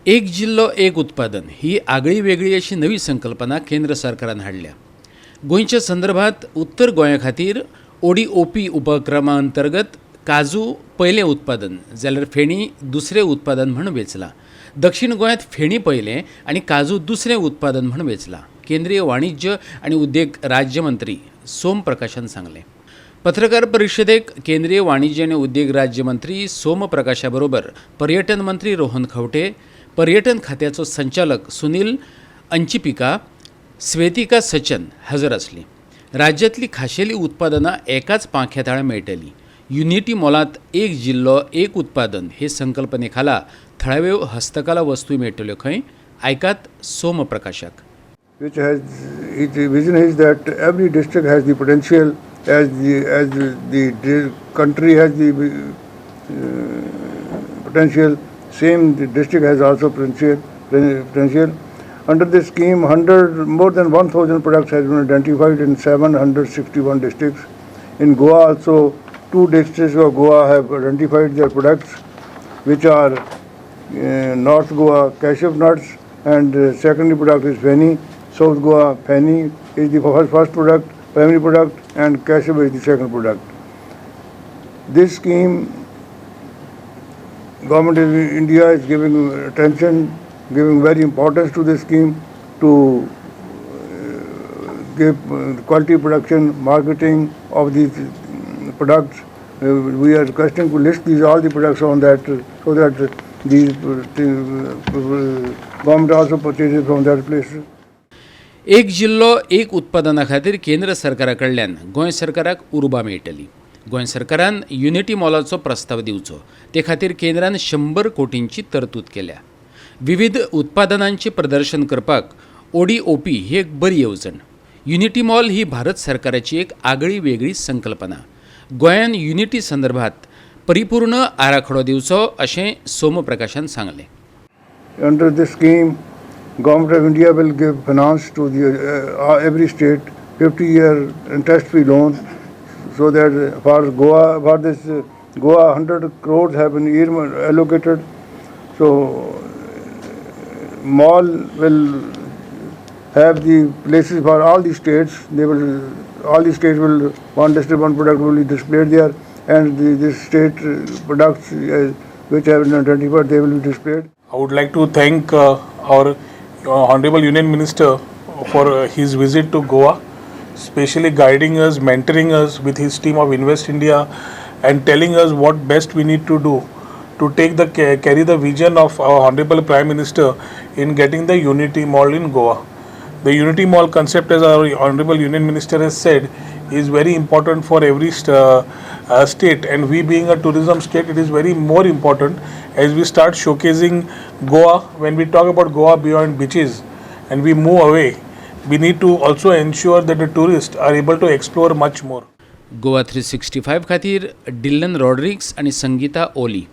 एक जिल्लो एक उत्पादन ही आगळी वेगळी अशी नवी संकल्पना केंद्र सरकारान हाडल्या. गोंयच्या संदर्भात उत्तर गोंया खातीर ओडीओपी उपक्रमा अंतर्गत काजू पयलें उत्पादन जाल्यार फेणी दुसरें उत्पादन म्हूण वेंचलां. दक्षिण गोंयांत फेणी पयलें आनी काजू दुसरें उत्पादन म्हूण वेंचलां, केंद्रीय वाणिज्य आनी उद्देग राज्यमंत्री सोम प्रकाशान सांगलें. पत्रकार परिशदेक केंद्रीय वाणिज्य आनी उद्देग राज्यमंत्री सोम प्रकाशा बरोबर पर्यटन मंत्री रोहन खंवटे, पर्यटन खात्याचो संचालक सुनील अंचिपिका, स्वेतिका सचन हजर आसली. राज्यांतली खाशेली उत्पादनां एकाच पांख्या मेळटली. युनिटी मॉलांत एक जिल्लो एक उत्पादन हे संकल्पने खाला थळाव्यो हस्तकला वस्तू मेळटल्यो खंय. आयकात सोमप्रकाशाक. Which has its vision is that every district has the potential as the country has the potential, same the district has also potential. Under this scheme, 100 more than 1000 products has been identified in 761 districts. In Goa also, two districts of Goa have identified their products, which are North Goa cashew nuts and secondary product is feni. South Goa feni is the first product, primary product, and cashew is the second product. This scheme, Government of India is giving attention, giving very importance to this scheme to give quality production, marketing of these products. We are requesting to list these all the products on that so that these government also purchases from that place. एक जिल्लो एक उत्पादना खातीर केंद्र सरकारा कडल्यान गोंय सरकाराक उर्बा मेळटली. गोंय सरकारान युनिटी मॉलाचो प्रस्ताव दिवचो, ते खातीर केंद्रान 100 कोटींची तरतूद केल्या. विविध उत्पादनांचें प्रदर्शन करपाक ओडीओपी ही एक बरी येवजण. युनिटी मॉल ही भारत सरकाराची एक आगळी वेगळी संकल्पना. गोंयान युनिटी संदर्भात परिपूर्ण आराखडो दिवचो अशें सोमप्रकाशान सांगलें. Under this scheme, Government of India will give finance to the every state 50-year interest-free loan, so that for Goa, for this Goa, 100 crores have been allocated. So mall will have the places for all the states. They will all the states will, one district one product will be displayed there, and this state products which have been identified, they will be displayed. I would like to thank our Honorable Union Minister for his visit to Goa, especially guiding us, mentoring us with his team of Invest India, and telling us what best we need to do to take the carry the vision of our Honorable Prime Minister in getting the Unity Mall in Goa. The Unity Mall concept, as our Honorable Union Minister has said, is very important for every state, and we being a tourism state, it is very more important as we start showcasing Goa. When we talk about Goa beyond beaches and we move away, we need to also ensure that the tourists are able to explore much more. Goa 365 खातीर Dillon Rodrigues आनी संगीता ओली.